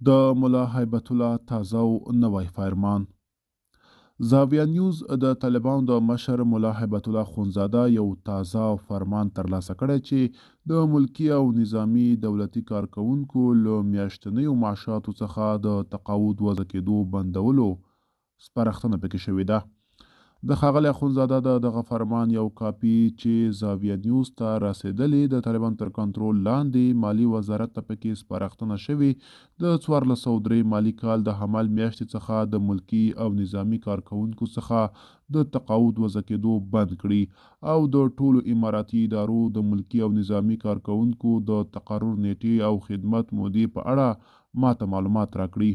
د ملا هیبت الله تازه او نوی فرمان. زاویه نیوز د طالبانو د مشر ملا هیبت الله اخوندزاده یو تازه فرمان ترلاسه کړی چې د ملکي او نظامي دولتي کارکوونکو له میاشتنیو معاشاتو څخه د تقاعد وضع کېدو بندولو سپارښتنه پکې شوې ده. د ښاغلي اخوندزاده د دغه فرمان یو کاپي چې زاویه نیوز ته رسېدلې، د طالبانو تر کنترول لاندې مالي وزارت ته پکې سپارښتنه شوې د 1403 مالي کال د حمل میاشتې څخه د ملکي او نظامي کارکوونکو څخه د تقاعد وضع کېدو بند کړي او د ټولو اماراتي ادارو د ملکي او نظامي کارکوونکو د تقرر نېټې او خدمت مودې په اړه ماته معلومات راکړي.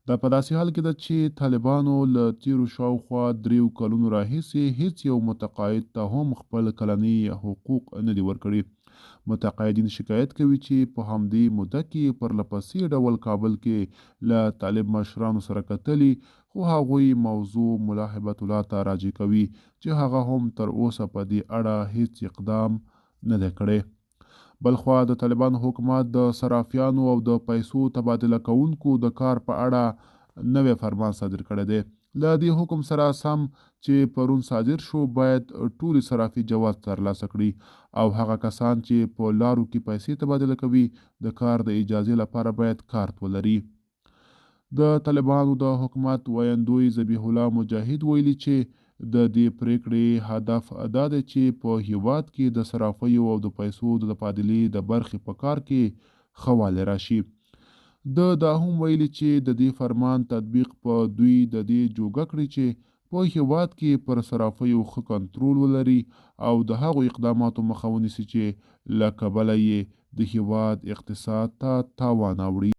دا په داسې حال کې ده چې طالبانو له تېرو شاوخوا درېیو کلونو راهیسې هېڅ یو متقاعد ته هم خپل کلني حقوق نه دي ورکړي. متقاعدین شکایت کوي چې په همدې موده کې یې پرلپسې ډول کابل کې له طالب مشرانو سره کتلي، خو هغوی موضوع ملا هبت الله ته راجع کوي چې هغه هم تر اوسه په دې اړه هېڅ اقدام نه دی کړی. بلخوا د طالبانو حکومت د صرافیانو او د پیسو تبادله کوونکو د کار په اړه نوی فرمان صادر کړی دی. له دې حکم سره سم چې پرون صادر شو، باید ټولې صرافي جواز ترلاسه کړي او هغه کسان چې په لارو کې پیسې تبادله کوي، د کار د اجازې لپاره باید کارت ولري. د طالبانو د حکومت ویندوی ذبیح الله مجاهد ویلي چې د دې پرېکړې هدف دا دی چې په هېواد کې د صرافیو او د پیسو د تبادلې د برخې په کار کې ښه والی راشي. ده دا هم ویلي چې د دې فرمان تطبیق په دوی د دې جوګه کړي چې په هېواد کې پر صرافیو ښه کنترول ولري او د هغو اقداماتو مخه ونیسي چې له کبله یې د هېواد اقتصاد ته تاوان اوړي.